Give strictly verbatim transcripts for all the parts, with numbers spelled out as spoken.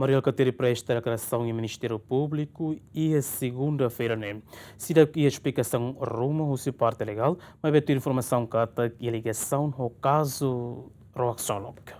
Mari Alkatiri presta deklarasaun iha Ministériu Públiku iha segunda-feira ne'e. Seidauk iha esplikasaun ruma husi parte legál, maibé tuir informasaun katak iha ligasaun ho kazu Rohak Solok.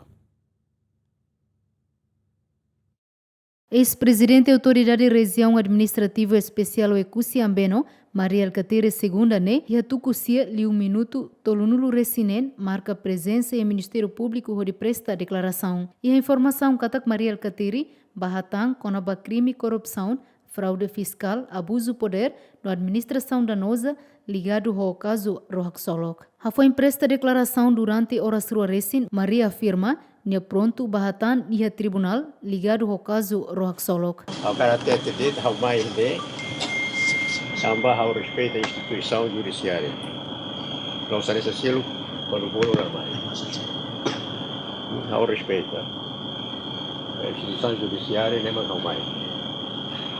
Eis-prezidente Autoridade Rejiaun Administrativa Espesiál Oekusi Ambeno, Mari Alkatiri, segunda ne'e, iha tuku sia liu minutu tolunulu resin neen, marka prezensa iha Ministériu Públiku hodi presta deklarasaun. Iha informasaun katak Mari Alkatiri ba hatán kona-ba krime korrupsaun, fraude fiskál, abuzu podér no administrasaun danoza ligadu ho kazu Rohak Solok. Hafoin presta deklarasaun durante oras rua resin, Mari afirma nia prontu ba hatán iha tribunál ligadu ho kazu Rohak Solok. Ha'u hakarak hatete de'it, ha'u mai ne'e tanba ha'u respeita instituisaun judisiária. La'ós hanesan seluk, kuandu bolu la mai. Ha'u respeita instituisaun judisiária, ne'e mak ha'u mai.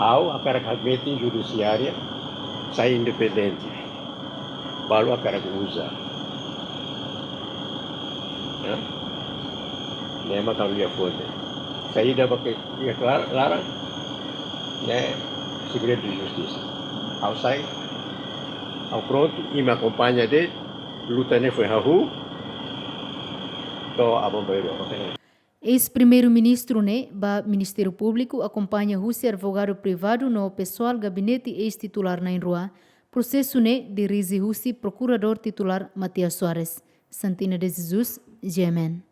Ha'u hakarak hakmetin judisiária sai independente. Balu hakarak uza. Ya? Ne'e mak ha'u-nia fonte. Saida ba ke iha klar-, laran, ne'e segredu de justisa. Ha'u sai, ha'u prontu, imi akompaña de'it, luta ne'e foin hahú, to'o aban-bainrua. Eis-Primeiru-Ministru ne'e ba Ministériu Públiku akompaña husi advogadu privadu no pesoál gabinete eis-titulár na'in-rua. Prosesu ne'e dirije husi Prokuradór Titulár Matias Soares. Santina de Jesus, G M N.